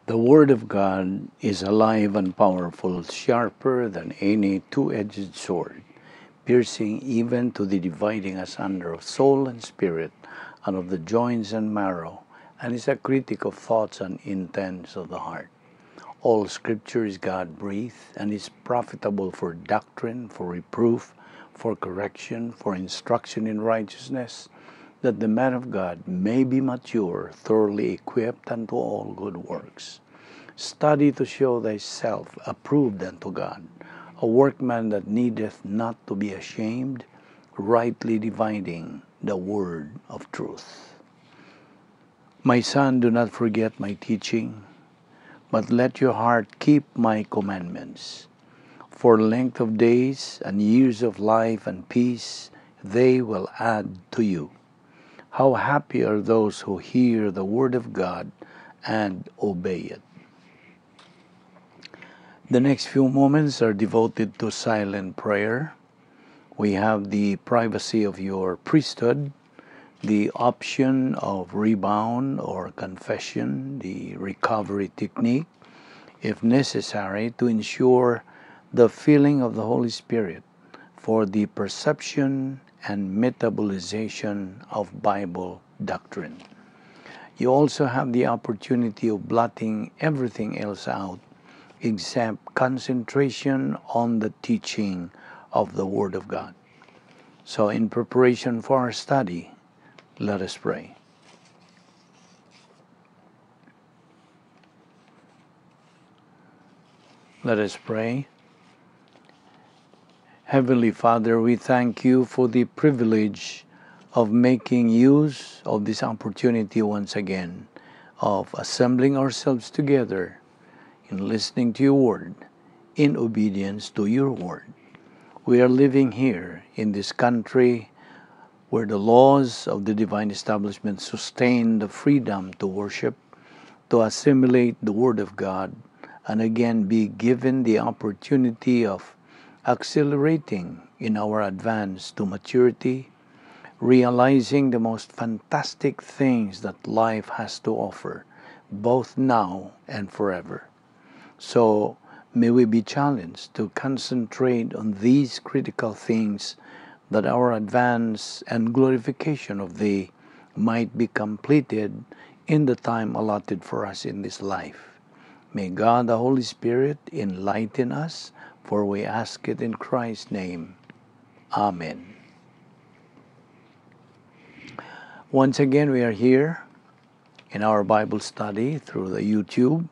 The Word of God is alive and powerful, sharper than any two-edged sword, piercing even to the dividing asunder of soul and spirit, and of the joints and marrow, and is a critic of thoughts and intents of the heart. All Scripture is God-breathed and is profitable for doctrine, for reproof, for correction, for instruction in righteousness, that the man of God may be mature, thoroughly equipped unto all good works. Study to show thyself approved unto God, a workman that needeth not to be ashamed, rightly dividing the word of truth. My son, do not forget my teaching, but let your heart keep my commandments. For length of days and years of life and peace they will add to you. How happy are those who hear the word of God and obey it. The next few moments are devoted to silent prayer. We have the privacy of your priesthood, the option of rebound or confession, the recovery technique, if necessary, to ensure the filling of the Holy Spirit for the perception and metabolization of Bible doctrine. You also have the opportunity of blotting everything else out except concentration on the teaching of the Word of God. So in preparation for our study, let us pray. Let us pray. Heavenly Father, we thank you for the privilege of making use of this opportunity once again of assembling ourselves together in listening to your word, in obedience to your word. We are living here in this country where the laws of the divine establishment sustain the freedom to worship, to assimilate the word of God, and again be given the opportunity of accelerating in our advance to maturity, realizing the most fantastic things that life has to offer, both now and forever. So may we be challenged to concentrate on these critical things, that our advance and glorification of Thee might be completed in the time allotted for us in this life. May God the Holy Spirit enlighten us, for we ask it in Christ's name. Amen. Once again, we are here in our Bible study through the YouTube.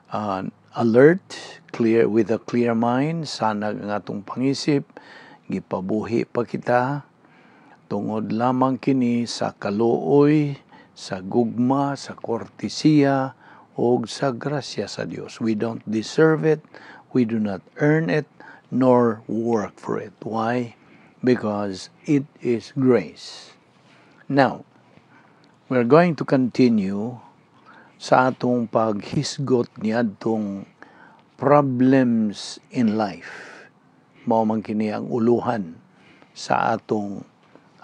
Alert, clear, with a clear mind, sanag ang atong pangisip, gipabuhi pa kita, tungod lamang kini sa kaluoy, sa gugma, sa kortesiya, og sa grasya sa Dios. We don't deserve it, we do not earn it, nor work for it. Why? Because it is grace. Now, we're going to continue sa atong paghisgot niadtong problems in life. Mao man kini ang uluhan sa atong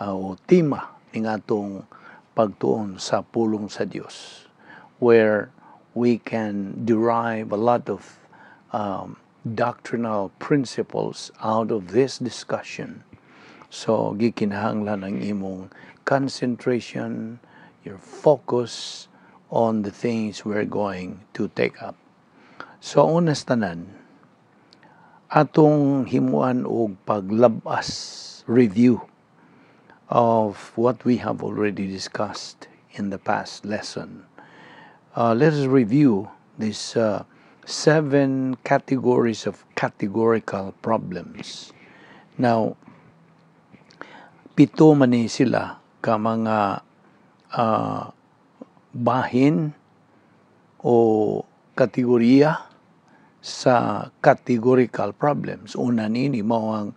o tema ning atong pagtuon sa pulong sa Dios, where we can derive a lot of doctrinal principles out of this discussion. So gikinahanglan ang imong concentration, your focus on the things we're going to take up. So una sa tanan, atong himuan og paglabas, review of what we have already discussed in the past lesson. Let us review these 7 categories of categorical problems. Now, 7 man ni sila ka mga bahin o kategorya sa categorical problems. Una nini mao ang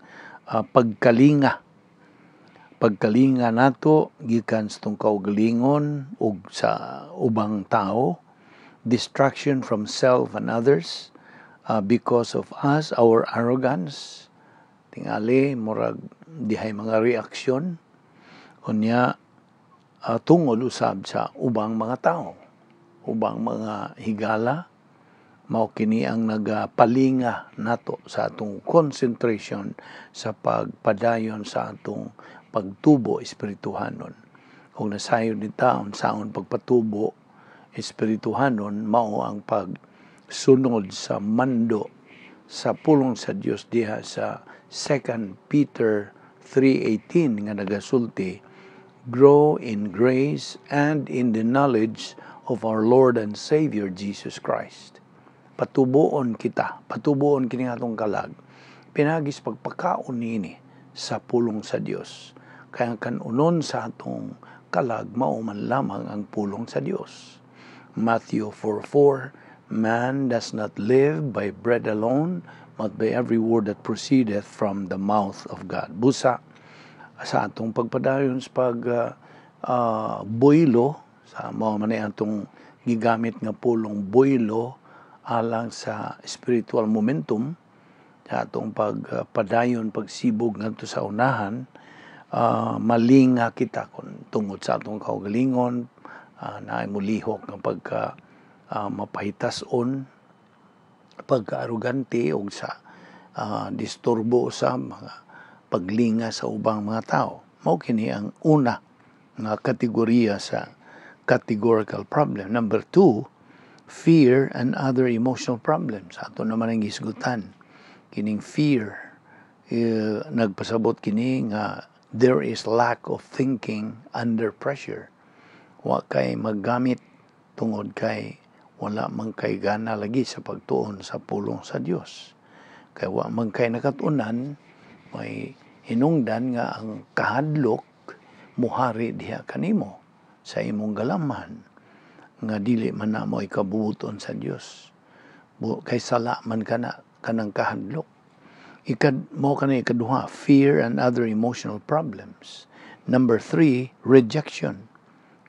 pagkalinga. Pagkalinga nato gikan sa atong kaugalingon ug sa ubang tao, distraction from self and others because of us, our arrogance. Tingali murag dihay mga reaksyon unya tungod usab sa ubang mga tao. ubang mga higala. Mao kini ang nagapalinga nato sa atong concentration sa pagpadayon sa atong pagtubo espirituhanon. Kung nasayod ni taon saon pagpatubo espirituhanon, mao ang pagsunod sa mando sa pulong sa Dios diha sa 2 Peter 3:18 nga nagasulti, "Grow in grace and in the knowledge of our Lord and Savior Jesus Christ." Patubuon kita, patubuon kini atong kalag pinaagi sa pagpakaon niini sa pulong sa Dios. Kaya kanunon sa atong kalag mao man lamang ang pulong sa Dios. Matthew 4:4, "Man does not live by bread alone, but by every word that proceedeth from the mouth of God." Busa sa atong pagpadayon sa pag boylo sa mao man atong gigamit nga pulong boylo alang sa spiritual momentum sa atong pagpadayon, pagsibog ngadto sa unahan, malinga kita kon tungod sa atong kaugalingon, naay mulihok nga pagka mapahitason, pagka-arugante og sa disturbo sa mga paglinga sa ubang mga tao. Mao kini ang una nga kategorya sa categorical problem. Number two, fear and other emotional problems. Ato naman ang gisgutan. Kining fear, nagpasabot kini nga there is lack of thinking under pressure. Wa kay maggamit tungod kay wala man kay gana lagi sa pagtuon sa pulong sa Dios. Kay wa man kay nakatunan, may hinungdan nga ang kahadlok muhari diha kanimo sa imong galamhan nga dili man na mo ikabuoton sa Dios. Kay sala man kana kanang kahadlok. Ikad mo kani ikaduha, fear and other emotional problems. Number three, rejection.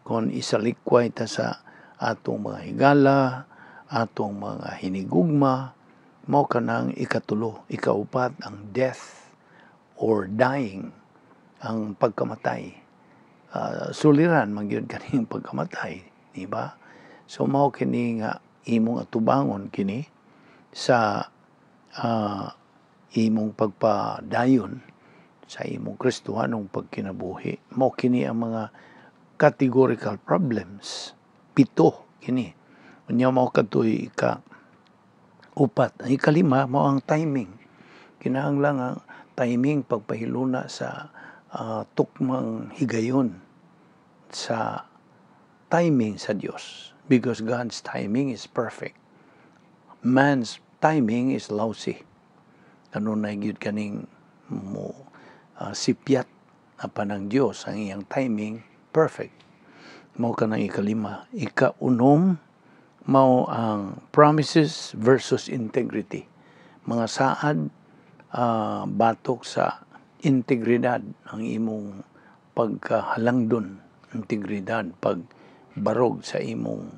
Kung isalikway ta sa atong mga higala, atong mga hinigugma, mao kanang ikatulo. Ikaupat, ang death or dying, ang pagkamatay. Suliran man gyud kaning pagkamatay, di ba? So mao kini nga imong atubangon kini sa imong pagpadayon sa imong Kristohanong pagkinabuhi. Mao kini ang mga categorical problems. Pito kini. Unya mao kadtoy ika upat. Ang ikalima mao ang timing. Kinahanglan ang timing pagpahiluna sa tukmang higayon sa timing sa Dios, because God's timing is perfect. Man's timing is lousy. Kanunay gyud kaning mo sipyat, apan ang Dios, ang iyang timing perfect. Mao kanang ikalima. Ikaunom mao ang promises versus integrity. Mga saad batok sa integridad, ang imong pagkahalangdon, integridad, pagbarog sa imong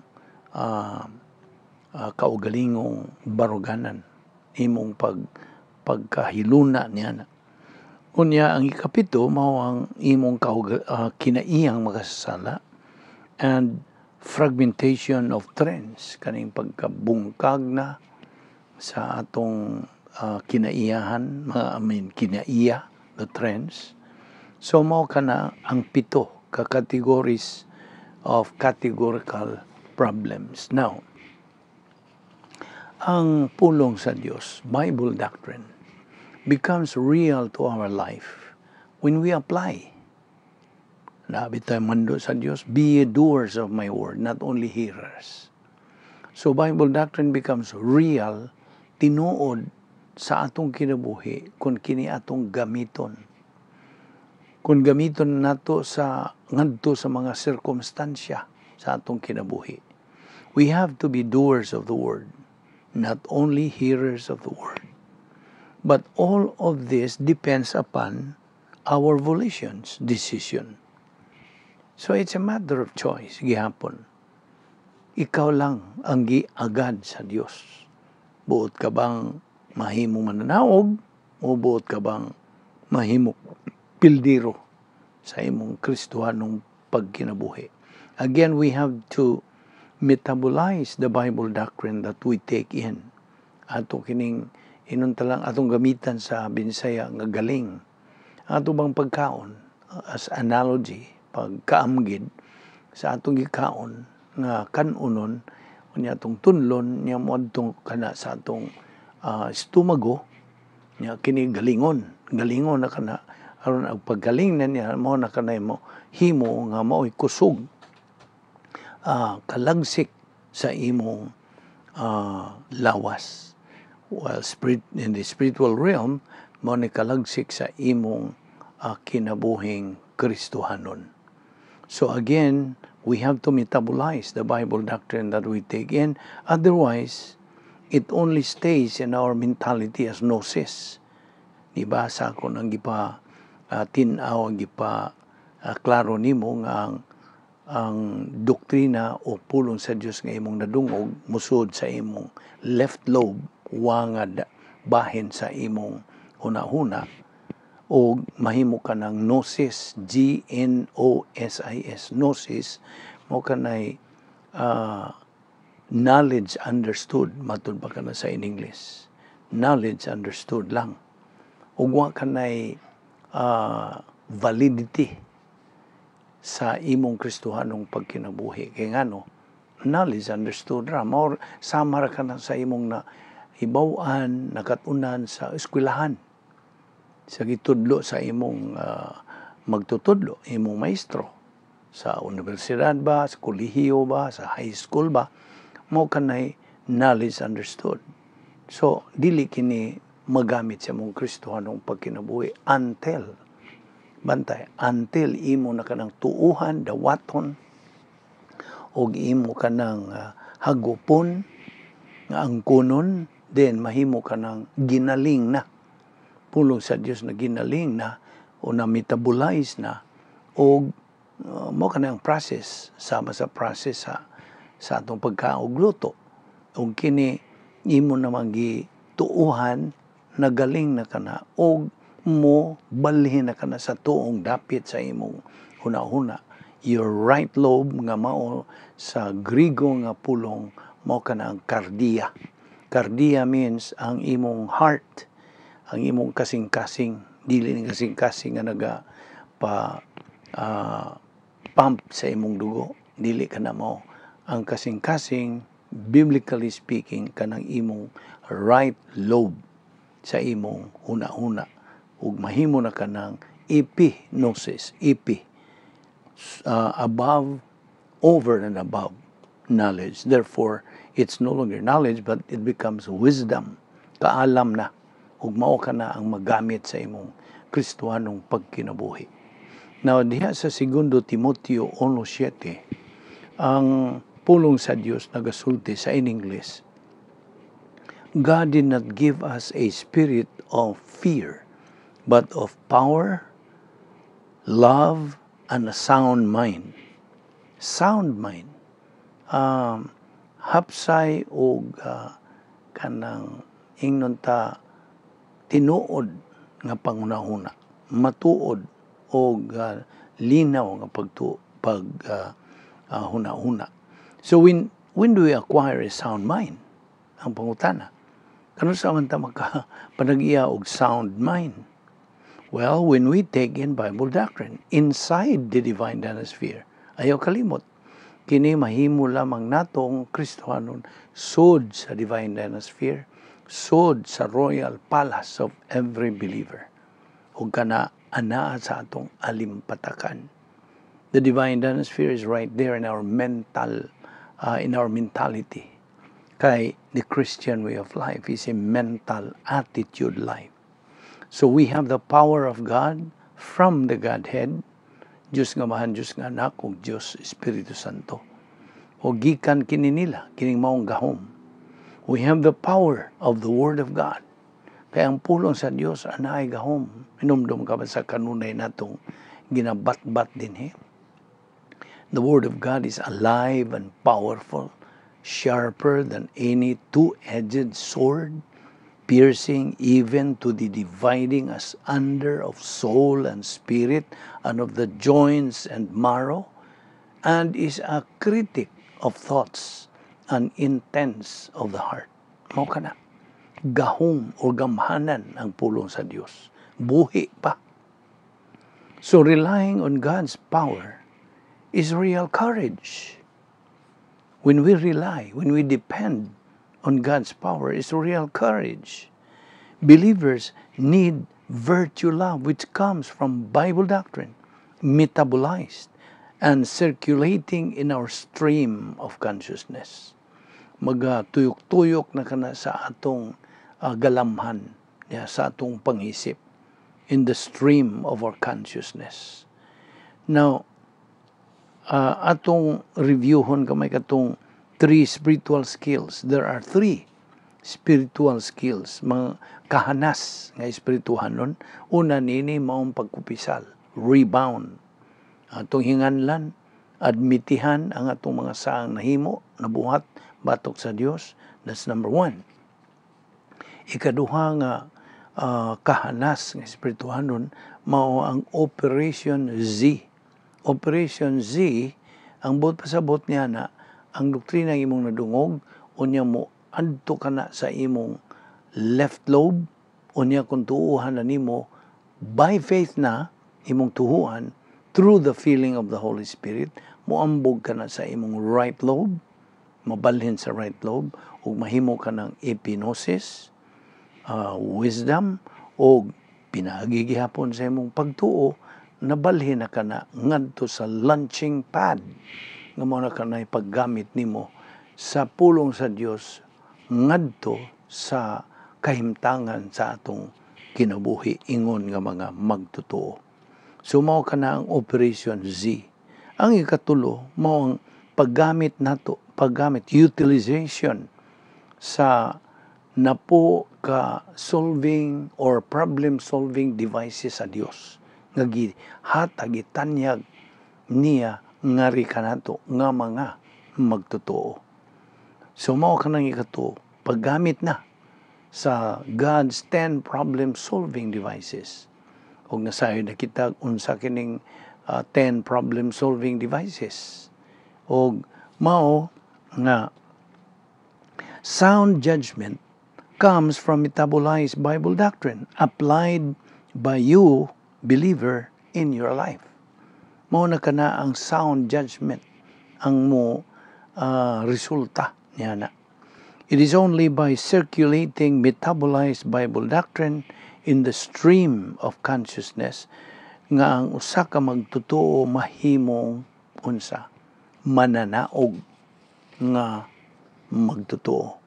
kaugalingong baruganan, imong pagkahiluna niya na. Unya ang ikapito mao ang imong kinaiyang makasasala and fragmentation of trends, kaning pagkabungkag na sa atong kinaiyahan, mga, I mean, kinaiya, the trends. So mao kana ang pito ka categories of categorical problems. Now, ang pulong sa Dios, Bible doctrine, becomes real to our life when we apply. Nabi tayo mando sa Dios, "Be ye doers of my word, not only hearers." So Bible doctrine becomes real, tinuod sa atong kinabuhi kung kini atong gamiton. Kung gamiton nato sa ngadto sa mga sirkumstansya sa atong kinabuhi. We have to be doers of the word, not only hearers of the word. But all of this depends upon our volitions, decision. So it's a matter of choice, gihapon. Ikaw lang ang giagad sa Dios. Buot ka bang mahimong mananaog o buot ka bang mahimo pildiro sa imong Kristohanong pagkinabuhi? Again, we have to metabolize the Bible doctrine that we take in. Ato kining ingon ta lang atong gamitan sa Binsaya nga galing. Ato bang pagkaon, as analogy, pagkaamgid sa atong gikaon nga kan-onon, unya atong tunlon, nya moadto kana sa atong estomago, nya kini galingon, galingon na kana aron ang paggaling na niya mo na kanay mo himo nga mao'y kusog, kalagsik sa imong lawas. Well, spirit, in the spiritual realm, mao ni kalagsik sa imong kinabuhing Kristohanon. So again, we have to metabolize the Bible doctrine that we take in. Otherwise, it only stays in our mentality as gnosis. Di ba sa ako nang gipa tin-aw, gipa klaro nimo nga ang doktrina o pulong sa Dios nga imong nadungog musud sa imong left lobe, wa nga bahin sa imong hunahuna, o mahimo ka ng gnosis, G N O S I S, gnosis mo kanay knowledge understood, matud pa kana sa in English, knowledge understood lang ug wa kanay validity sa imong Kristohanong pagkinabuhi. Kay ngano? Knowledge understood ra mao, sama ra kana sa imong na hibaw-an, nakatunan sa eskwelahan, sa gitudlo sa imong magtutudlo, imong maestro sa universidad ba, sa kolehiyo ba, sa high school ba, mo kanay knowledge understood. So dili kini magamit sa imong Kristohanong pagkinabuhi until, bantay, until imo na kanang tuuhan, dawaton og imo kanang hagupon nga angkunon, then mahimo ka ng ginaling na pulong sa Dios, na ginaling na o na metabolize na, o mo kanang process, sama sa process sa atong pagkaon luto, ug kini imo namang gituuhan, nagaling na kana og mo balhin na kana sa tuong dapit sa imong hunahuna, your right lobe, nga mao sa Grigo nga pulong mao kana ang kardia. Kardia means ang imong heart, ang imong kasing-kasing, dili ni kasing-kasing nga naga pa pump sa imong dugo, dili kana mo ang kasing-kasing. Biblically speaking, kanang imong right lobe sa imong huna-huna, ug mahimo na kanang epignosis, epi, above, over and above knowledge. Therefore, it's no longer knowledge but it becomes wisdom, kaalam na, ug mao ka na ang magamit sa imong Kristohanong pagkinabuhi. Now, diha sa Segundo Timoteo 1:7, ang pulong sa Dios nagasulti sa in English, "God did not give us a spirit of fear, but of power, love, and a sound mind." Sound mind. Hapsay og kanang ingnon ta tinuod nga pangunahuna, matuod og linaw nga pagtu pag huna-huna. So when do we acquire a sound mind? Ang pangutana. Kanus-a man ta maka panag-iya og sound mind? Well, when we take in Bible doctrine inside the divine dynasphere. Ayaw kalimot. Kini mahimo lamang natong Kristohanon sud sa divine dynasphere, sud sa royal palace of every believer. Ug kana anaa sa atong alimpatakan. The divine dynasphere is right there in our mentality. Kay the Christian way of life is a mental attitude life. So we have the power of God from the Godhead, Diyos nga Amahan, Diyos nga Anak, ug Diyos Espiritu Santo. O gikan kini nila, kining maong gahom. We have the power of the Word of God. Kaya ang pulong sa Diyos, anaay gahom. Hinumdum ka ba sa kanunay natong ginabatbat dinhi? The Word of God is alive and powerful, sharper than any two-edged sword, piercing even to the dividing asunder of soul and spirit and of the joints and marrow, and is a critic of thoughts and intents of the heart. Mao kana. Gahom o gamhanan ang pulong sa Dios. Buhi pa. So relying on God's power is real courage. When we rely, when we depend on God's power, is real courage. Believers need virtue love, which comes from Bible doctrine, metabolized and circulating in our stream of consciousness. Maga tuyok-tuyok na kana sa atong galamhan, ya, sa atong pangisip, in the stream of our consciousness. Now, atong reviewhon kamay katong three spiritual skills. There are three spiritual skills, mga kahanas nga espirituhanon. Una nini maong pagkupisal, rebound. Atong hinganlan, admitihan ang atong mga saang nahimo, nabuhat batok sa Dios. That's number one. Ikaduha nga kahanas nga espirituhanon mao ang Operation Z. Operation Z, ang buot pasabot niya na ang doktrina ng imong nadungog, unya mo adto ka na sa imong left lobe, unya kung tuuhan na nimo by faith na imong tuhuan through the feeling of the Holy Spirit, moambog ka na sa imong right lobe, mabalhin sa right lobe, ug mahimo ka ng epignosis, wisdom, o pinaagi gihapon sa imong pagtuo, nabalhin na ka na ngadto sa launching pad nga mao na kanay paggamit nimo sa pulong sa Dios ngadto sa kahimtangan sa atong kinabuhi ingon nga mga magtotoo. So mao kana ang Operation Z. Ang ikatulo mao ang paggamit nato, paggamit, utilization sa napo ka solving or problem solving devices sa Dios nga gihatag, gitanyag niya ngari kanato nga mga magtotoo. So mao kanang ikatulo, paggamit na sa God's 10 problem solving devices. Og nasayod na kita unsa kining 10 problem solving devices. Og mao nga sound judgment comes from metabolized Bible doctrine applied by you, believer, in your life. Mao na kana ang sound judgment ang mo resulta niya na. It is only by circulating metabolized Bible doctrine in the stream of consciousness nga ang usa ka magtotoo mahimong unsa? Mananaog nga magtotoo,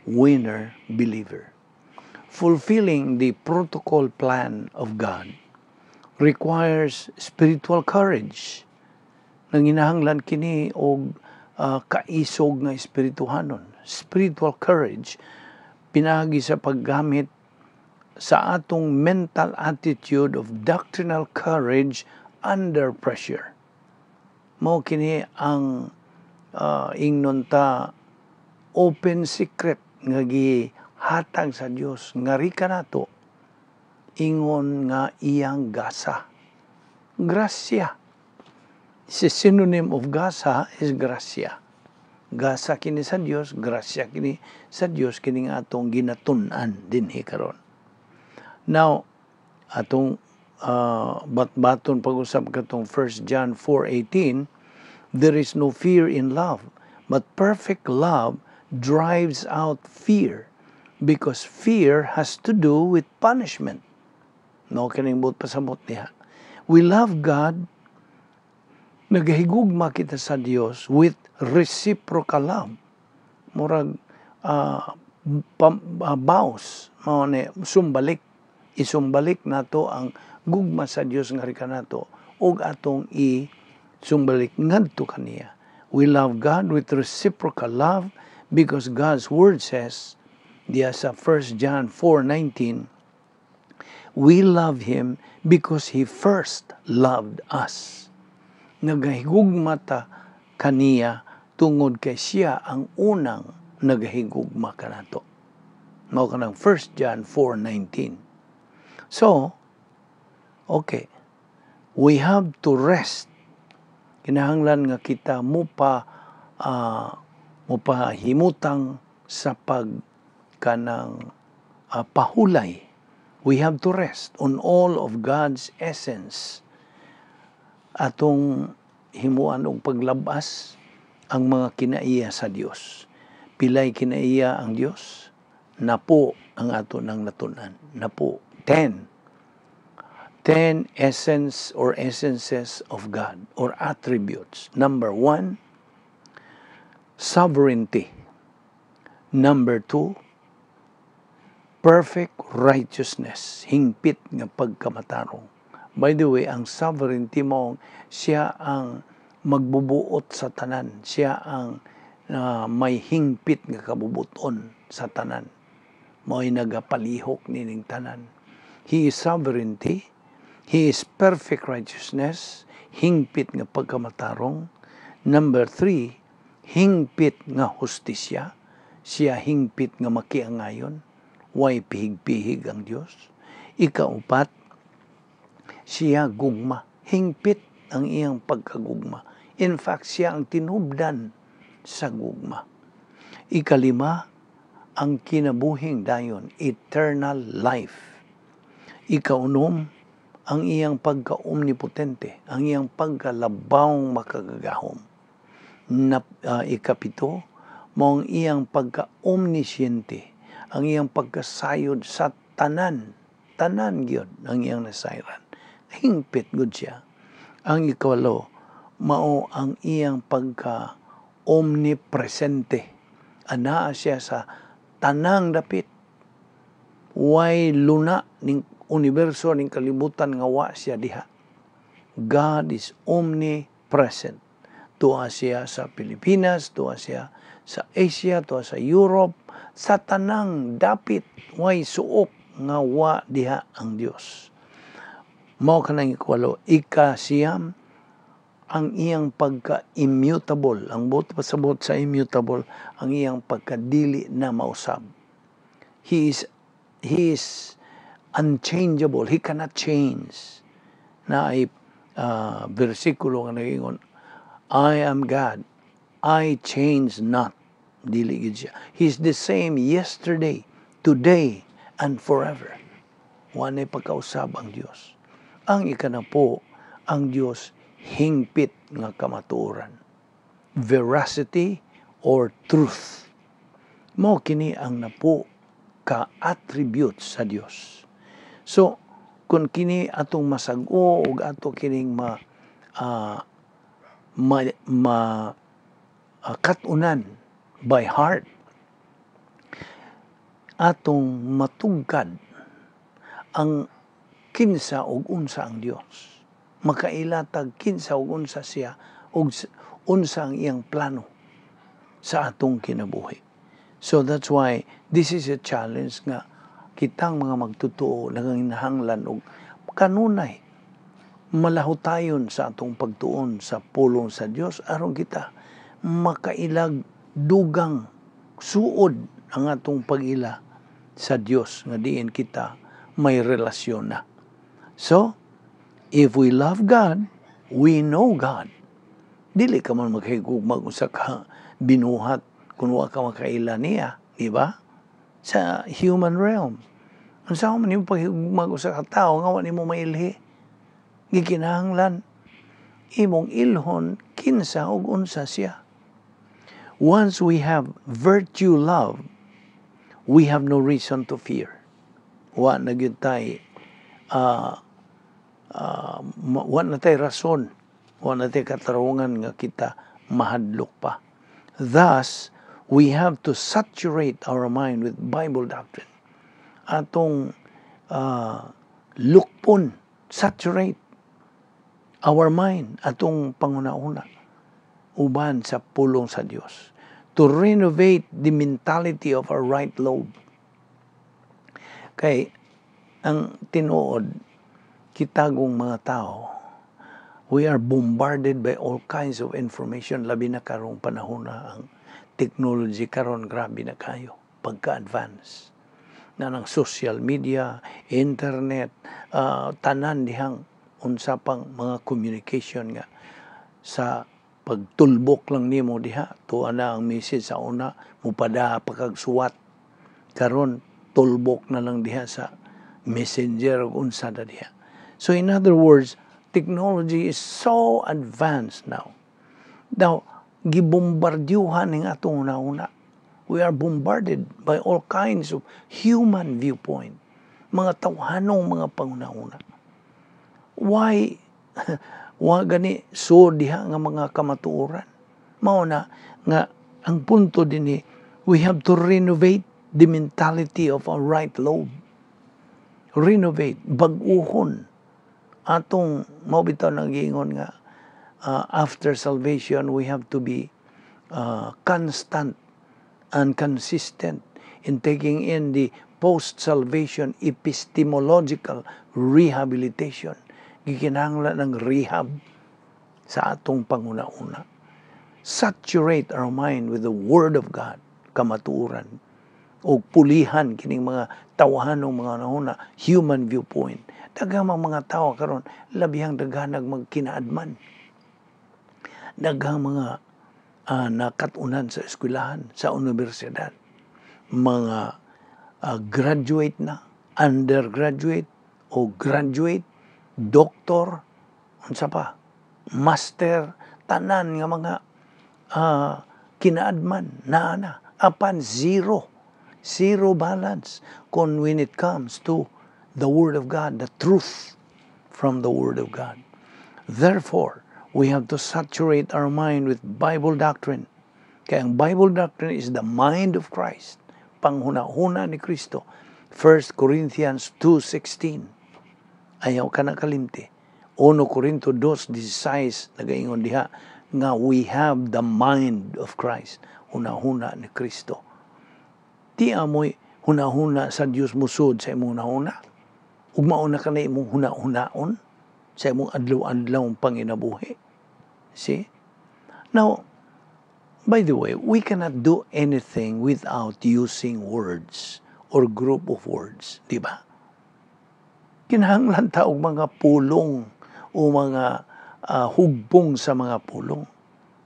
winner believer. Fulfilling the protocol plan of God requires spiritual courage. Nanginahanglan kini og kaisog nga espirituhanon, spiritual courage, pinaagi sa paggamit sa atong mental attitude of doctrinal courage under pressure. Mao kini ang ingnon ta open secret nga gihatag sa Dios ngari kanato ingon nga iyang gasa. Grasya. Si synonym of gasa is grasya. Gasa kini sa Dios, grasya kini sa Dios, kini nga atong ginatun-an dinhi karon. Now, atong batbaton pag-usab katong 1 John 4:18, "There is no fear in love, but perfect love drives out fear because fear has to do with punishment." No, kining buot pasabot niya. We love God, nagahigugma kita sa Dios with reciprocal love. Murag baos, mao ni sumbalik, isumbalik nato ang gugma sa Dios nga kanato ug atong i sumbalik ngadto kaniya. We love God with reciprocal love because God's word says diya sa 1 John 4:19, "We love Him because He first loved us." Nagahigugma ta kaniya tungod kay siya ang unang nagahigugma kanato. Mao kanang 1 John 4:19. So, okay, we have to rest. Kinahanglan nga kita mo pa mopahimutang sa pag kanang pahulay. We have to rest on all of God's essence. Atong himuan og paglabas ang mga kinaiya sa Dios. Pilay kinaiya ang Dios? Napo ang ato nang natun-an. Napo. 10. 10 essence or essences of God or attributes. Number one, sovereignty. Number two, perfect righteousness, hingpit nga pagkamatarong. By the way, ang sovereignty mo, siya ang magbubuot sa tanan. Siya ang may hingpit nga kabubuton sa tanan. Mao'y nagapalihok nining tanan. He is sovereignty. He is perfect righteousness, hingpit nga pagkamatarong. Number three, hingpit nga hustisya. Siya hingpit nga makiangayon. Way pihig-pihig ang Dios. Ikaupat, siya gugma. Hingpit ang iyang pagkagugma. In fact, siya ang tinubdan sa gugma. Ikalima, ang kinabuhing dayon, eternal life. Ikaunom, ang iyang pagka-omnipotente, ang iyang pagkalabawng makagagahom. Na, ikapito, mao ang iyang pagka-omnisciente, ang iyang pagkasayod sa tanan, tanan gyud ang iyang nasayran. Hingpit gud siya. Ang ikawalo, mao ang iyang pagka omnipresente. Anaa siya sa tanang dapit. Way luna ning universo, ning kalibutan nga wa siya diha. God is omnipresent. Tuwa siya sa Pilipinas, tuwa siya sa Asia, tuwa sa Europe, sa tanang dapit, way suok nga wa diha ang Dios. Mao kanang ikwalo. Ikasiyam, ang iyang pagka-immutable. Ang buot pasabot sa immutable, ang iyang pagkadili na mausab. He is unchangeable. He cannot change. Naay bersikulo nga nagaingon, "I am God, I change not." Dili gid siya. He's the same yesterday, today, and forever. Wa nay pagkausab ang Dios. Ang ikanapo, ang Dios hingpit nga kamatuoran. Veracity or truth. Mao kini ang napo ka attributes sa Dios. So, kung kini atong masag-o ug ato kining ma kat-unan by heart, atong matugkad ang kinsa ug unsa ang Dios. Makaila tag kinsa ug unsa siya ug unsa ang iyang plano sa atong kinabuhi. So that's why this is a challenge nga kitang mga magtutuo naganginahanglan og kanunay malahutayon sa atong pagtuon sa pulong sa Dios aron kita makailag dugang suod ang atong pag-ila sa Dios nga diin kita may relasyon na. So, if we love God, we know God. Dili ka man maghigugmag usa ka binuhat kung wa ka makaila niya, di ba? Sa human realm. Unsa man nimo paghigugmag usa ka tawo nga wa nimo mailhi? Gikinahanglan imong ilhon kinsa ug unsa siya. Once we have virtue love, we have no reason to fear. Wa na gyud tay wa na tay rason, wa na tay katarungan nga kita mahadlok pa. Thus, we have to saturate our mind with Bible doctrine. Atong lukpon, saturate our mind, atong panguna-una uban sa pulong sa Dios, to renovate the mentality of our right lobe. Kay ang tinuod, kitagong mga tao, we are bombarded by all kinds of information, labi na karong panahon na ang technology karon grabe na kayo pagka-advance na ng social media, internet, tanan dihang unsa pang mga communication nga sa Pagtulbok lang nimo diha, tuwa na ang message. Sa una, mupada pa kag suwat. Karon, tulbok na lang diha sa Messenger o unsa na diha. So in other words, technology is so advanced now. Now, gibombardyuhan ning atong una. We are bombarded by all kinds of human viewpoint. Mga tawhanong mga panghuna-huna. Why wa gani so diha nga mga kamatuoran? Mao na nga ang punto dinhi, we have to renovate the mentality of our right lobe. Renovate, bag-uhon atong, mao bitaw nang giingon nga after salvation we have to be constant and consistent in taking in the post-salvation epistemological rehabilitation. Gikinahanglan ng rehab sa atong panghuna-huna. Saturate our mind with the Word of God, kamatuoran, o pulihan kining mga tawhanong mga hunahuna, human viewpoint. Daghang mga tao karon, labihang daghanag magkinaadman. Daghang mga nakatunan sa eskwelahan, sa universidad. Mga graduate na, undergraduate o graduate, doktor, unsa pa, master, tanan nga mga kinaadman naa na, apan zero, zero balance kung when it comes to the Word of God, the truth from the Word of God. Therefore, we have to saturate our mind with Bible doctrine. Kaya ang Bible doctrine is the mind of Christ, panghuna-huna ni Kristo. 1 Corinthians 2:16. Ayaw ka na kalimti. 1 Corinto 2:16, nagaingon diha nga we have the mind of Christ. Huna-huna ni Kristo. Ti amoy huna-huna sa Dios musod sa imong hunahuna. Ug mao na kanay imong huna-hunaon sa imong adlaw-adlaw panginabuhi. See? Now, by the way, we cannot do anything without using words or group of words, di ba? Kinahanglan ta og mga pulong o mga hugbong sa mga pulong.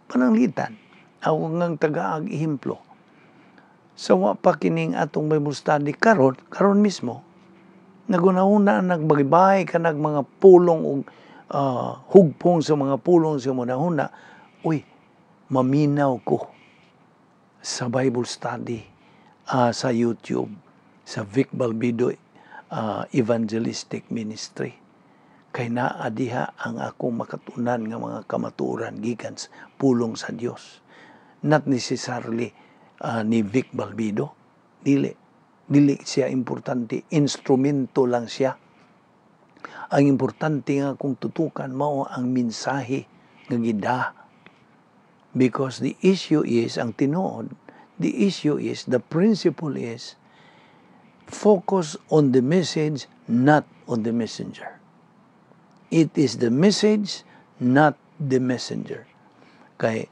Pananglitan, ako ngang tagaag ehemplo. Sa wa pa kining atong Bible study karon, karon mismo, naghuna-huna, nagbaybay ka nag mga pulong og hugpong sa mga pulong sa hunahuna, uy, maminaw ko sa Bible study sa YouTube, sa Vic Balbido Evangelistic Ministry. Kay naa diha ang akong makatunan nga mga kamatuoran gikan sa pulong sa Dios. Not necessarily ni Vic Balbido. Dili. Dili siya importante. Instrumento lang siya. Ang importante nga kung tutukan, mao ang mensahe nga gida. Because the issue is, ang tinuod, the issue is, the principle is, focus on the message, not on the messenger. It is the message, not the messenger. Kay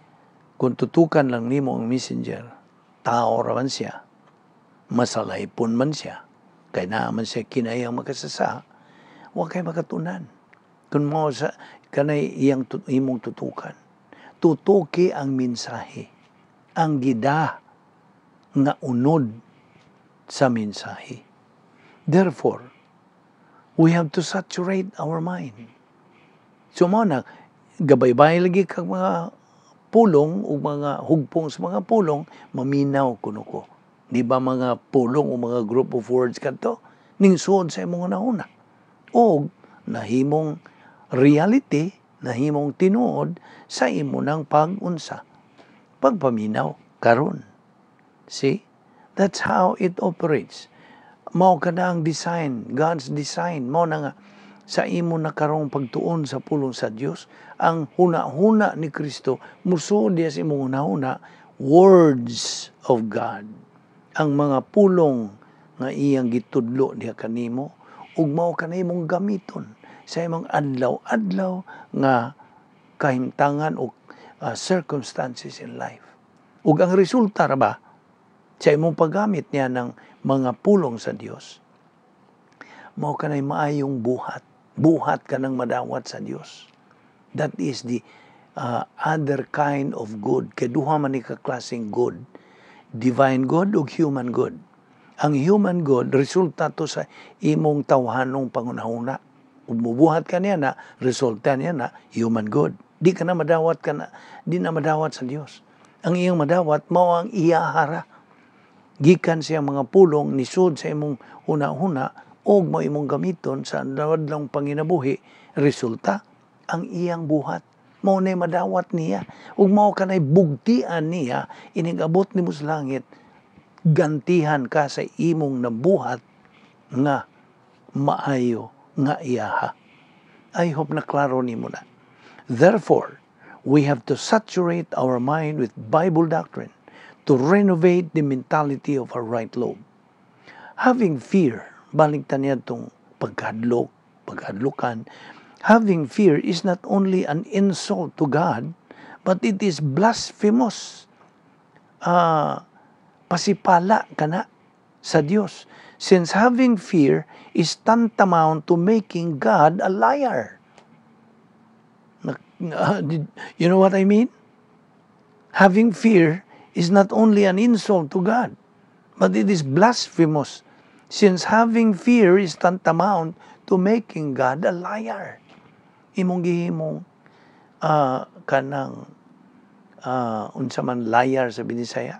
kung tutukan lang nimo ang messenger, tao ra man siya, masalaypon man siya, kay naa man siya kinayang makasasa, wa kay makatunan. Kung mo sa kanay iyang imong tutukan. Tutuki ang mensahe, ang gida nga unod sa mensahe. Therefore, we have to saturate our mind. So mao na, gabaybay lagi kag mga pulong o mga hugpong sa mga pulong, maminaw kuno ko. Di ba mga pulong o mga group of words kadto ning suod sa imong hunahuna? O nahimong reality, nahimong tinuod sa imo ng pag-unsa, pagpaminaw karon. See? That's how it operates. Mao kana ang design, God's design. Mao na nga sa imo na karong pagtuon sa pulong sa Dios, ang huna-huna ni Kristo musuod diya sa imong hunahuna, words of God. Ang mga pulong nga iyang gitudlo diha kanimo ug mao kana imong gamiton sa imong adlaw-adlaw nga kahimtangan o circumstances in life. Ug ang resulta ra ba sa imong paggamit niya ng mga pulong sa Dios, mao kanay maayong buhat. Buhat ka ng madawat sa Dios. That is the other kind of good. Kay duha man ni ka klaseng good. Divine good ug human good. Ang human good, resulta to sa imong tawhanong pangunahuna. Ug mubuhat ka niya na, resulta niya na human good. Di ka na madawat ka na, di na madawat sa Dios. Ang iyang madawat mao ang iyahara. Gikan siya mga pulong nisud sa imong huna-huna og mao imong gamiton sa adlaw panginabuhi, resulta ang iyang buhat. Mao nay madawat niya ug mao kanay bugtian niya inig abot nimo sa langit, gantihan ka sa imong nabuhat nga maayo nga iyaha. I hope na klaro nimo na. Therefore, we have to saturate our mind with Bible doctrine to renovate the mentality of our right lobe. Having fear, balik ta niya itong pagkadlok, pagkadlokan, having fear is not only an insult to God, but it is blasphemous. Pasipala ka na sa Dios. Since having fear is tantamount to making God a liar. You know what I mean? Having fear is not only an insult to God, but it is blasphemous, since having fear is tantamount to making God a liar. Imong gihimong kanang unsa man liar sa Binisaya?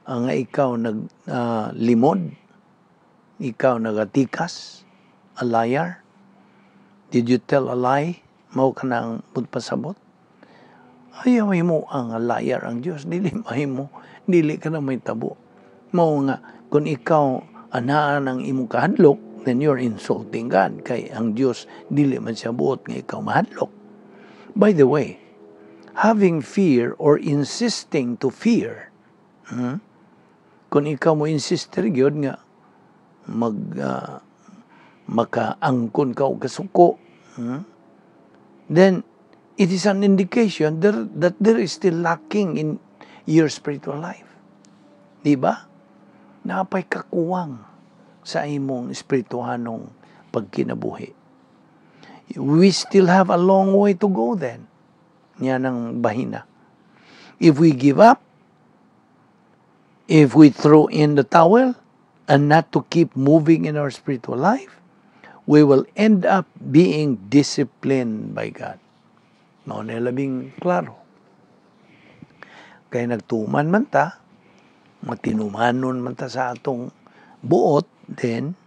Nga ikaw nag limod, ikaw nagatikas, a liar. Did you tell a lie? Mao ka nang pasabot? Ayaw mo ang liar ang Diyos. Dili mahimo. Dili ka na may tabo. Mao nga, kung ikaw anaan ang imong kahadlok, then you're insulting God. Kay ang Diyos, dili man siya buot nga ikaw mahadlok. By the way, having fear or insisting to fear, Kung ikaw mo insistir gyud nga mag makaangkon ka og kasuko, Then it is an indication that there is still lacking in your spiritual life. Di ba? Napay kakuwang sa imong espirituhanong pagkinabuhi. We still have a long way to go then. Yan ang bahina. If we give up, if we throw in the towel and not to keep moving in our spiritual life, we will end up being disciplined by God. Mao na labing klaro. Kaya nagtuman man ta, matinumanon man ta sa atong buot, then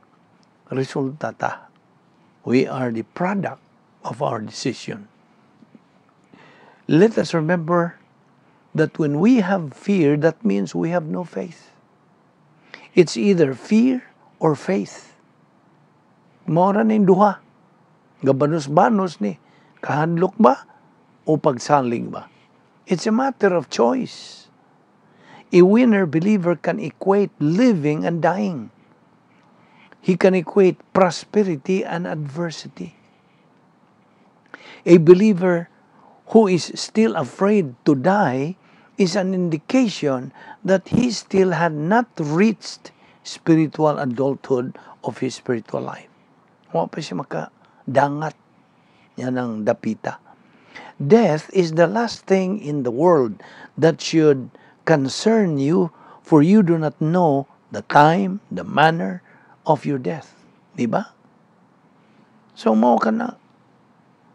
resulta ta. We are the product of our decision. Let us remember that when we have fear, that means we have no faith. It's either fear or faith. Mao ra ning duha. Gabanos-banos ni. Kahadlok ba o pagsalig ba? It's a matter of choice. A winner believer can equate living and dying. He can equate prosperity and adversity. A believer who is still afraid to die is an indication that he still had not reached spiritual adulthood of his spiritual life. Wa pa siya makadangat. Yan ang dapita. Death is the last thing in the world that should concern you, for you do not know the time, the manner of your death. Di ba? So mao ka na.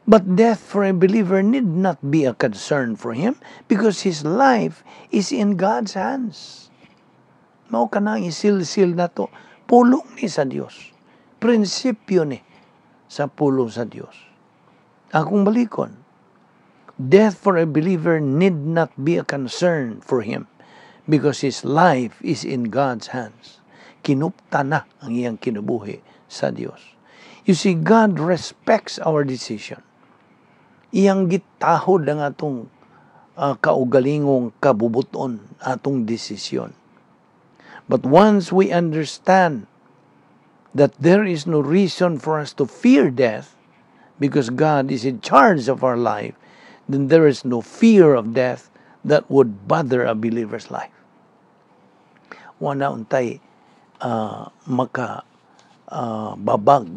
But death for a believer need not be a concern for him because his life is in God's hands. Mao ka na ang isilsil na to. Pulong ni sa Dios. Prinsipyo ni sa pulong sa Dios. Akong balikon, death for a believer need not be a concern for him because his life is in God's hands. Kinupta na ang iyang kinabuhi sa Dios. You see, God respects our decision. Iyang gitahod ang atong kaugalingong kabubuton, atong desisyon. But once we understand that there is no reason for us to fear death because God is in charge of our life, then there is no fear of death that would bother a believer's life. Wala untay maka babag,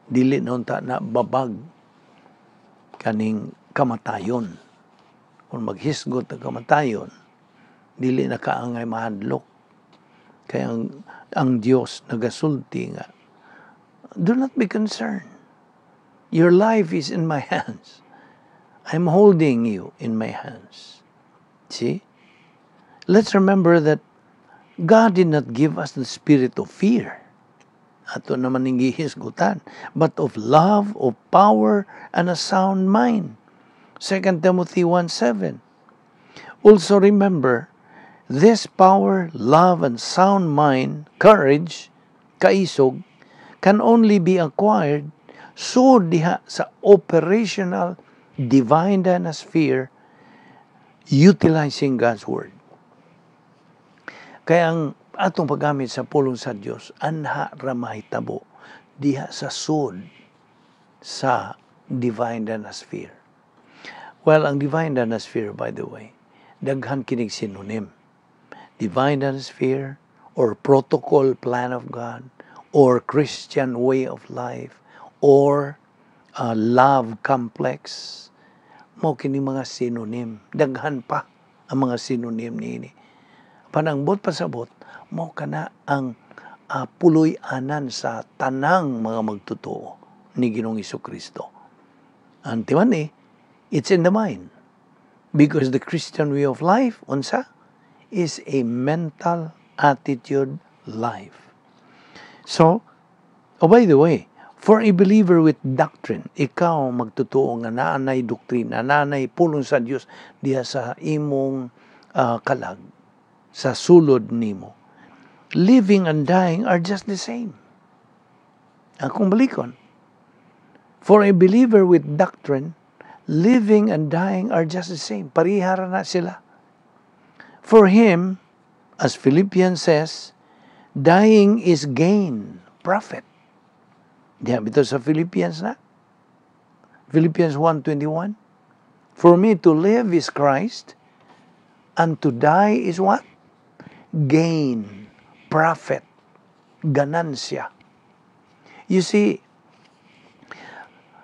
dili na unta na babag kaning kamatayon. Kung maghisgot ang kamatayon, dili na kaangay mahadlok. Kaya ang Dios nagasulti nga, "Do not be concerned. Your life is in my hands. I'm holding you in my hands." See? Let's remember that God did not give us the spirit of fear. Ato naman ning gihisgutan, but of love, of power, and a sound mind. 2 Timothy 1:7. Also remember, this power, love, and sound mind, courage, kaisog, can only be acquired so diha sa operational divine dynasphere utilizing God's Word. Kaya ang atong paggamit sa pulong sa Dios, anha ra mahitabo diha sa sud sa divine dynasphere. Well, ang divine dynasphere, by the way, daghan kinig synonym. Divine dynasphere or protocol plan of God or Christian way of life or love complex, mao kini mga synonym. Daghan pa ang mga synonym niini. Panangbot pasabot, mao kana ang puloy-anan sa tanang mga magtotoo ni Ginoong Kristo. Ang timan eh, it's in the mind. Because the Christian way of life, unsa, is a mental attitude life. So, oh, by the way, for a believer with doctrine, ikaw magtotoo nga naanay doktrina, naanay pulong sa Dios diha sa imong kalag, sa sulod nimo. Living and dying are just the same. Akong balikon. For a believer with doctrine, living and dying are just the same. Parihara na sila. For him, as Philippians says, dying is gain, profit. Diha bitaw sa Philippians na. Philippians 1:21. "For me to live is Christ, and to die is" what? Gain, profit, ganansya. You see,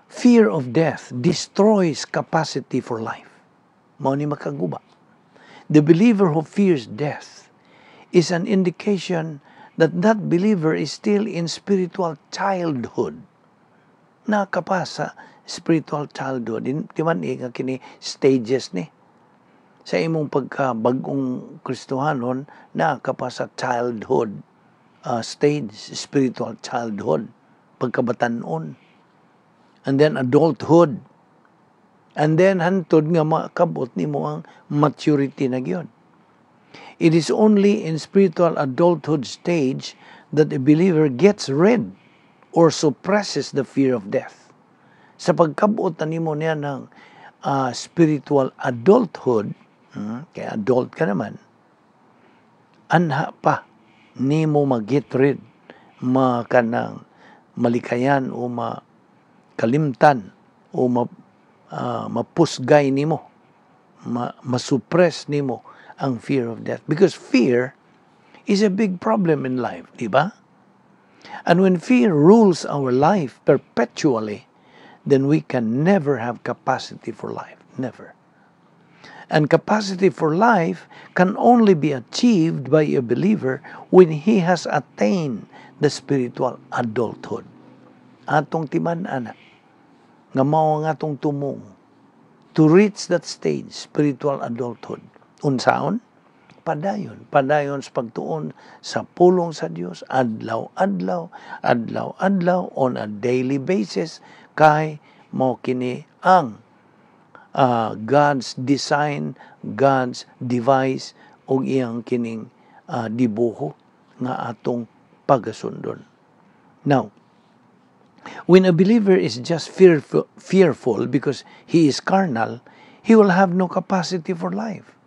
fear of death destroys capacity for life. Mao ni makaguba. The believer who fears death is an indication that that believer is still in spiritual childhood. Nakapasa spiritual childhood. Di man eh, nga kini stages ni. Sa imong pagka bagong Kristohanon, nakapasa childhood stage, spiritual childhood, pagkabatanon. And then adulthood. And then hantod nga makabot nimo ang maturity na gyud. It is only in spiritual adulthood stage that a believer gets rid or suppresses the fear of death. Sa pagkabot na nimo niya ng spiritual adulthood, kaya adult ka naman, anha pa nimo mag-get rid, makanang malikayan o makalimtan o mapusgay nimo, masuppress nimo ang fear of death. Because fear is a big problem in life, di ba? And when fear rules our life perpetually, then we can never have capacity for life. Never. And capacity for life can only be achieved by a believer when he has attained the spiritual adulthood. Atong timan-ana, nga mao ang atong tumong to reach that stage, spiritual adulthood. Unsaon? Padayon. Padayon sa pagtuon sa pulong sa Dios, adlaw-adlaw, adlaw-adlaw, on a daily basis, kay mao kini ang God's design, God's device, ug iyang kining dibuho nga atong pagasundon. Now, when a believer is just fearful because he is carnal, he will have no capacity for life.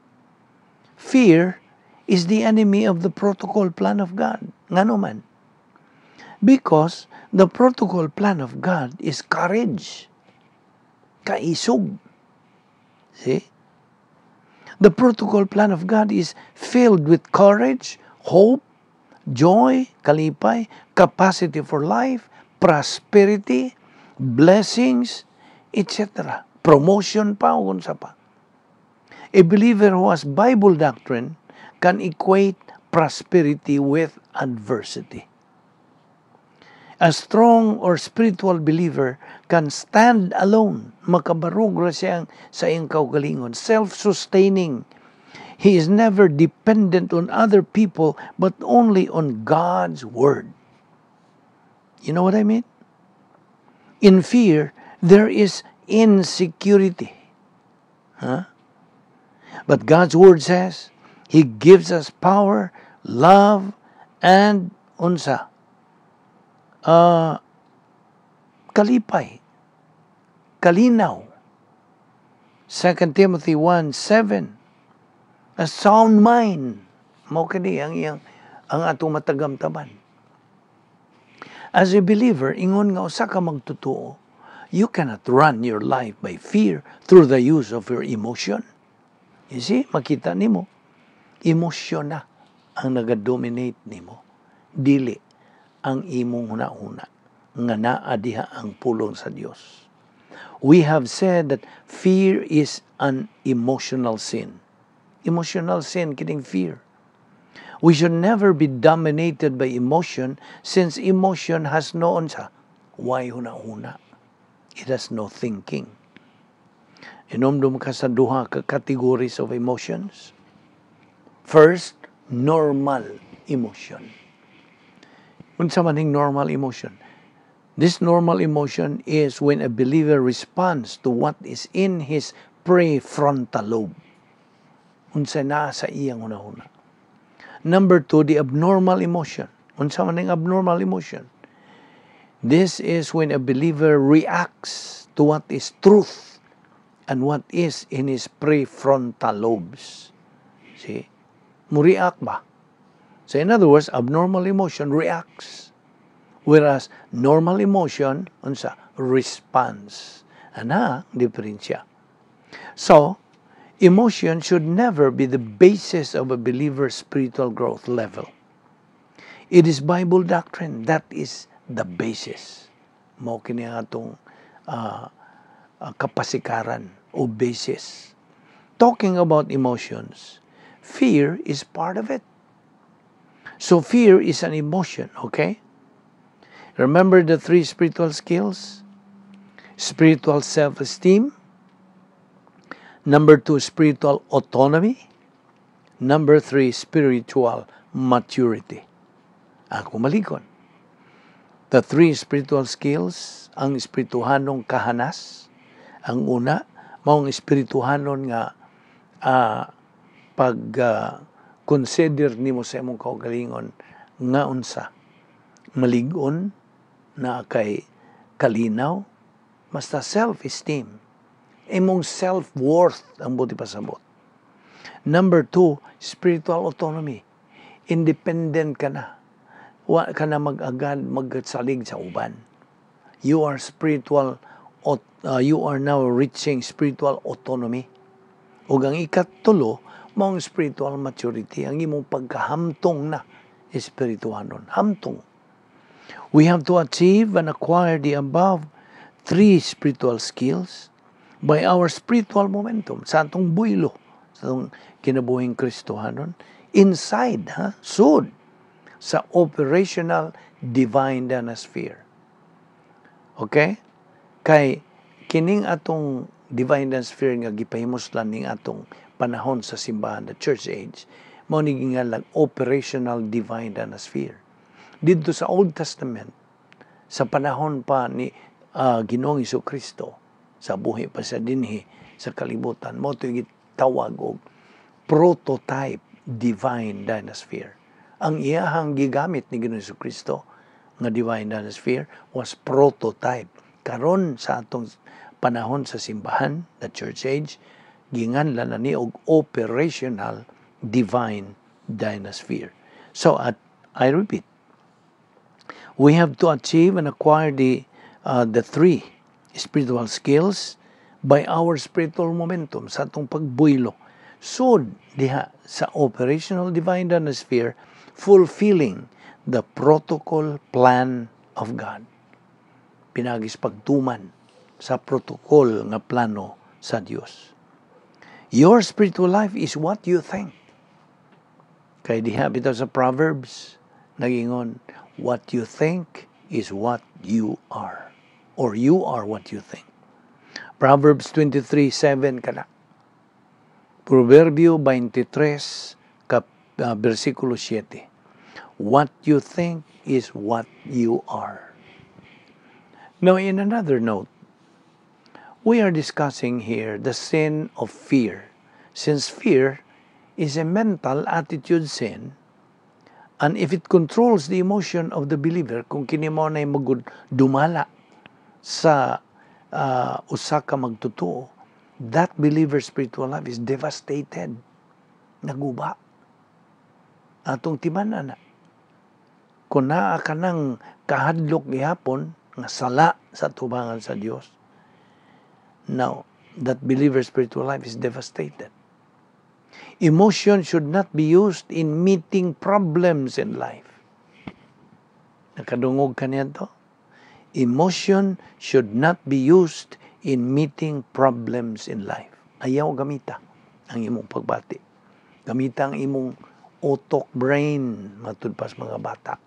Fear is the enemy of the protocol plan of God. Ngano man? Because the protocol plan of God is courage. Kaisog. See? The protocol plan of God is filled with courage, hope, joy, kalipay, capacity for life, prosperity, blessings, etc. Promotion pa o unsa pa. A believer who has Bible doctrine can equate prosperity with adversity. A strong or spiritual believer can stand alone, makabarog ra siya sa iyang kaugalingon, self-sustaining. He is never dependent on other people but only on God's word. You know what I mean? In fear, there is insecurity. Huh? But God's word says He gives us power, love, and unsa? Kalipay, kalinaw. 2 Timothy 1:7. A sound mind. Mao kini ang iyang ang atong matagamtaman. As a believer, ingon nga usa ka magtotoo, you cannot run your life by fear through the use of your emotion. You see, makita nimo, emosyon na ang naga-dominate nimo. Dili ang imong huna-huna nga naa diha ang pulong sa Dios. We have said that fear is an emotional sin. Emotional sin kining fear. We should never be dominated by emotion since emotion has no unsa. Way huna-huna? It has no thinking. Inomdom ka sa duha ka categories of emotions. First, normal emotion. Unsa man ning normal emotion? This normal emotion is when a believer responds to what is in his prefrontal lobe. Unsa naa sa iyang hunahuna. Number two, the abnormal emotion. Unsa man ning abnormal emotion? This is when a believer reacts to what is truth and what is in his prefrontal lobes. See? Mo-react ba? So in other words, abnormal emotion reacts. Whereas normal emotion, unsa? Response. Ana, diferensya. So, emotion should never be the basis of a believer's spiritual growth level. It is Bible doctrine that is the basis. Mao kini ang atong kapasikaran o basis. Talking about emotions, fear is part of it. So fear is an emotion, okay? Remember the three spiritual skills? Spiritual self-esteem. Number two, spiritual autonomy. Number three, spiritual maturity. Ako malikon. The three spiritual skills, ang espirituhanong kahanas, ang una, maong espirituhanon nga pag consider nimo sa imong kaugalingon nga unsa malig-on na kay kalinaw, basta self-esteem, imong self-worth ang buot ipasabot. Number two, spiritual autonomy. Independent ka na, wa ka na mag-agad magsalig sa uban. You are now reaching spiritual autonomy. Ug ang ikatulo, maong spiritual maturity, ang imong pagkahamtong na espirituhanon. Hamtong. We have to achieve and acquire the above three spiritual skills by our spiritual momentum sa atong buylo, sa atong kinabuhing Kristohanon, inside, ha, sud sa operational divine sphere. Okay? Kay kining atong divine sphere nga gipahimuslan ning atong panahon sa simbahan, the church age, mao ni gingalan operational divine sphere. Didto sa Old Testament, sa panahon pa ni Ginoong Kristo, sa buhi pa sa dinhi sa kalibutan, mao to gitawag og prototype divine dynasphere. Ang iyahang gigamit ni Ginoong Kristo nga divine dynasphere was prototype. Karon sa atong panahon sa simbahan, the church age, ginganlan na ni og operational divine dynasphere. So at I repeat, we have to achieve and acquire the three spiritual skills by our spiritual momentum sa atong pagbuylo sud diha sa operational divine dynasphere, fulfilling the protocol plan of God pinaagi sa pagtuman Sa protocol nga plano sa Dios. Your spiritual life is what you think. Kay diha bitaw sa Proverbs, nagingon, "What you think is what you are." Or you are what you think. Proverbs 23:7 kana. Proverbio 23, versikulo 7. What you think is what you are. Now, in another note, we are discussing here the sin of fear. Since fear is a mental attitude sin, and if it controls the emotion of the believer, kung kini mo na magud dumala sa usa ka magtotoo, that believer's spiritual life is devastated. Naguba. Atong timan na. Kung naa ka ng kahadlok gihapon nga sala sa tubangan sa Dios, now, that believer's spiritual life is devastated. Emotion should not be used in meeting problems in life. Nakadungog ka niya to? Emotion should not be used in meeting problems in life. Ayaw gamita ang imong pagbati. Gamita ang imong utok, brain, matud pas mga bata.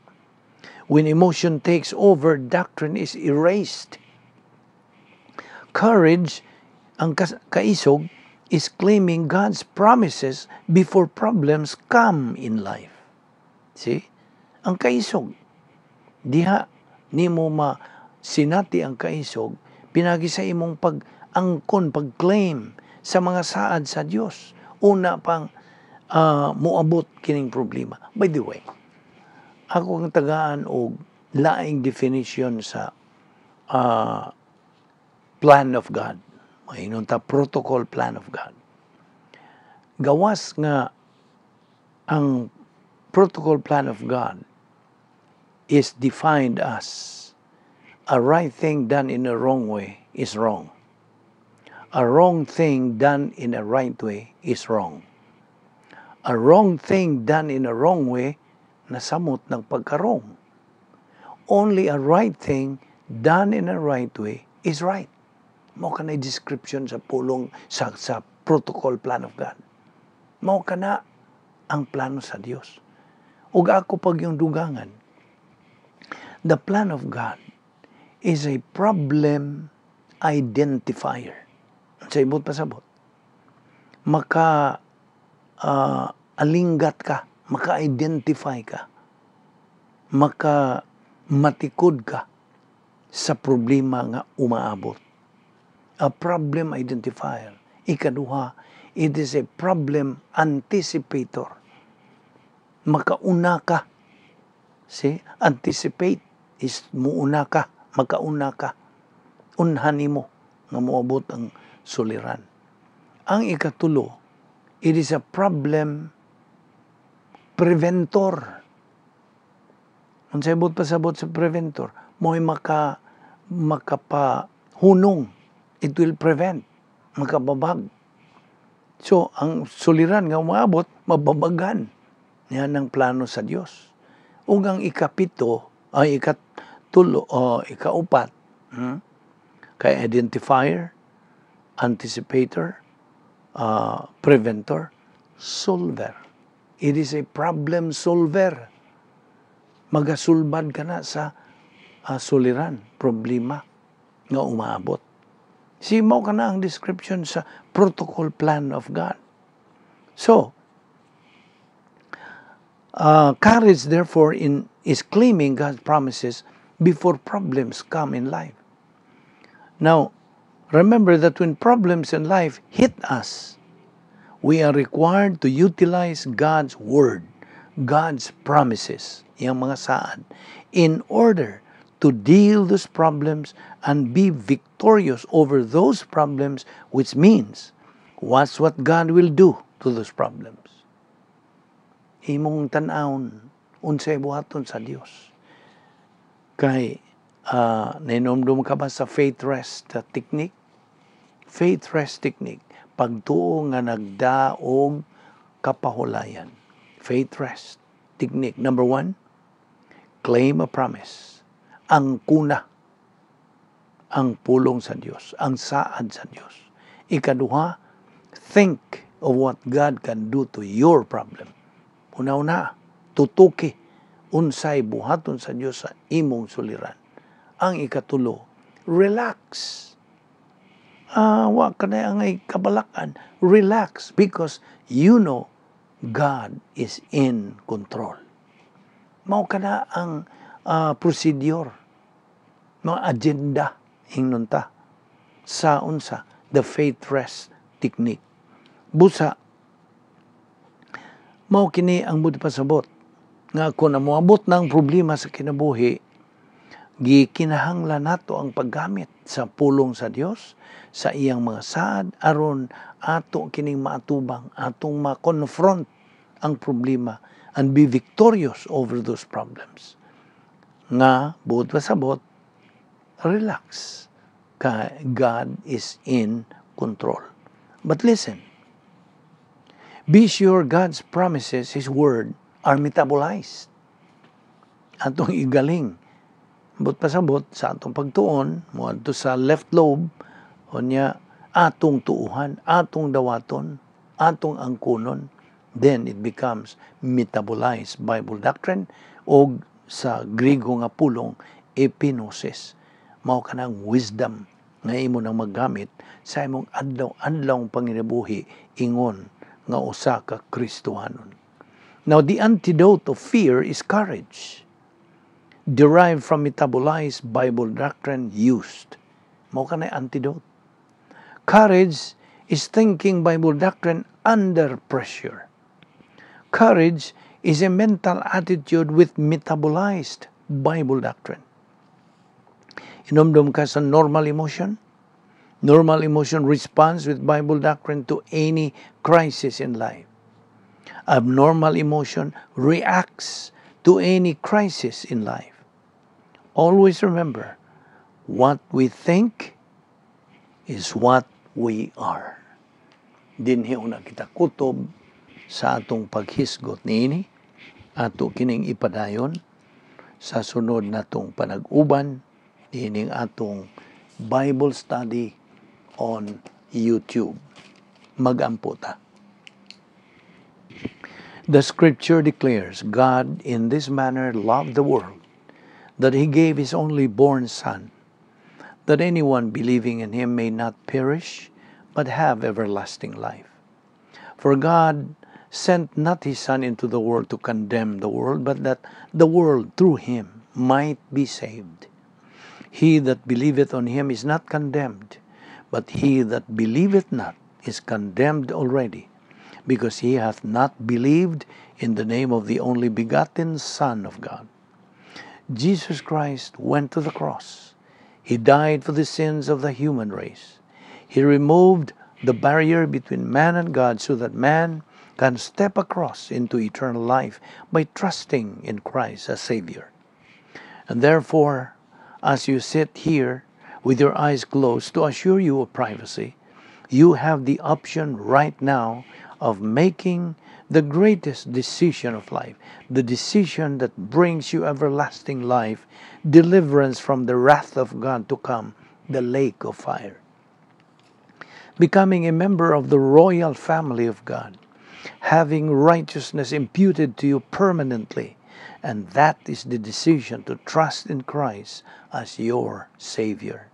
When emotion takes over, doctrine is erased. Courage, ang kaisog, is claiming God's promises before problems come in life. See? Ang kaisog. Diha nimo ma sinati ang kaisog pinagi sa imong pag-angkon, pag-claim sa mga saad sa Dios. Una pang muabot kining problema. By the way, ako ang tagaan og laing definition sa plan of God. Maingon ta protocol plan of God. Gawas nga ang protocol plan of God is defined as a right thing done in a wrong way is wrong. A wrong thing done in a right way is wrong. A wrong thing done in a wrong way, nasamot ng pagka-wrong. Only a right thing done in a right way is right. Mao kana description sa pulong sa protocol plan of God. Mao kana ang plano sa Dios. Ug ako pag yung dugangan, the plan of God is a problem identifier. Sa ibot pasabot, maka alinggat ka, maka-identify ka, maka matikod ka sa problema nga umaabot. A problem identifier. Ikaduha, it is a problem anticipator. Makauna ka. See? Anticipate is muuna ka, makauna ka. Unhan nimo nga moabot ang suliran. Ang ikatulo, it is a problem preventor. Unsay buot pasabot sa preventor? Mo'y makapahunong. It will prevent. Makababag. So, ang suliran nga umaabot, mababagan. Yan ang plano sa Dios. Ug ang ikapito, ay ikatulo, o ikaupat, Kay identifier, anticipator, preventor, solver. It is a problem solver. Magasulbad ka na sa suliran, problema nga umaabot. Si mao kana ang description sa protocol plan of God. So, courage therefore in is claiming God's promises before problems come in life. Now, remember that when problems in life hit us, we are required to utilize God's word, God's promises, yung mga saad, in order to deal those problems and be victorious over those problems, which means what's what God will do to those problems. Imong tan-awon unsay buhaton sa Dios. Kay nainomdom ka ba sa faith rest technique? Faith rest technique. Pagtuo nga nagdaog kapahulayan. Faith rest technique. Number one, claim a promise. Ang kuna Ang pulong sa Dios, ang saad sa Dios. Ikaduha, think of what God can do to your problem. Una-una, tutuki unsay buhaton sa Dios sa imong suliran. Ang ikatulo, relax. Wa ka na ang kabalakan. Relax because you know God is in control. Mao kana ang procedure, mga agenda ingnon ta sa unsa, the faith rest technique. Busa mao kini ang buot pasabot nga kung moabot ng problema sa kinabuhi, gikinahanglan nato ang paggamit sa pulong sa Dios, sa iyang mga saad, aron ato kining maatubang, atong ma-confront ang problema and be victorious over those problems. Nga buot pasabot, relax ka, God is in control. But listen, be sure God's promises, His Word, are metabolized. Atong igaling. Buot pasabot sa atong pagtuon, moadto sa left lobe, unya atong tuuhan, atong dawaton, atong angkunon, then it becomes metabolized Bible doctrine o sa Griego nga pulong, epignosis. Mao kanang wisdom nga imo nang maggamit sa imong adlaw-adlaw panginabuhi ingon nga usa ka Kristohanon. Now, the antidote of fear is courage, derived from metabolized Bible doctrine used. Mao kanay antidote. Courage is thinking Bible doctrine under pressure. Courage is a mental attitude with metabolized Bible doctrine. Hinumdum ka sa normal emotion? Normal emotion responds with Bible doctrine to any crisis in life. Abnormal emotion reacts to any crisis in life. Always remember, what we think is what we are. Dinhi una kita kutob sa atong paghisgot niini. Ato kining ipadayon sa sunod natong panag-uban ining atong Bible study on YouTube. Magampo ta. The scripture declares, "God in this manner loved the world, that he gave his only born Son, that anyone believing in him may not perish, but have everlasting life. For God sent not his Son into the world to condemn the world, but that the world through him might be saved. He that believeth on him is not condemned, but he that believeth not is condemned already, because he hath not believed in the name of the only begotten Son of God. Jesus Christ went to the cross. He died for the sins of the human race. He removed the barrier between man and God so that man can step across into eternal life by trusting in Christ as Savior. And therefore, as you sit here with your eyes closed to assure you of privacy, you have the option right now of making the greatest decision of life, the decision that brings you everlasting life, deliverance from the wrath of God to come, the lake of fire. Becoming a member of the royal family of God, having righteousness imputed to you permanently, and that is the decision to trust in Christ as your Savior.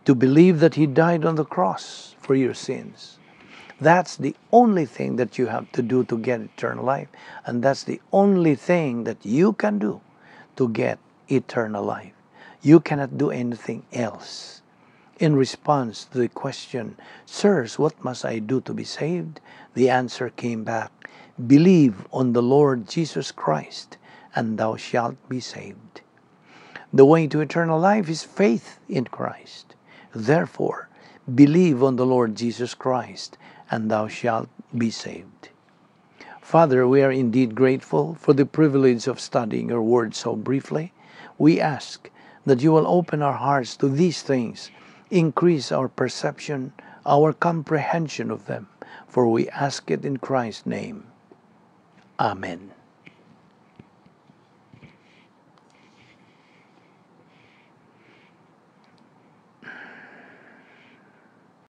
To believe that He died on the cross for your sins. That's the only thing that you have to do to get eternal life. And that's the only thing that you can do to get eternal life. You cannot do anything else. In response to the question, "Sirs, what must I do to be saved?" The answer came back, "Believe on the Lord Jesus Christ, and thou shalt be saved." The way to eternal life is faith in Christ. Therefore, believe on the Lord Jesus Christ, and thou shalt be saved. Father, we are indeed grateful for the privilege of studying your word so briefly. We ask that you will open our hearts to these things, increase our perception, our comprehension of them, for we ask it in Christ's name. Amen.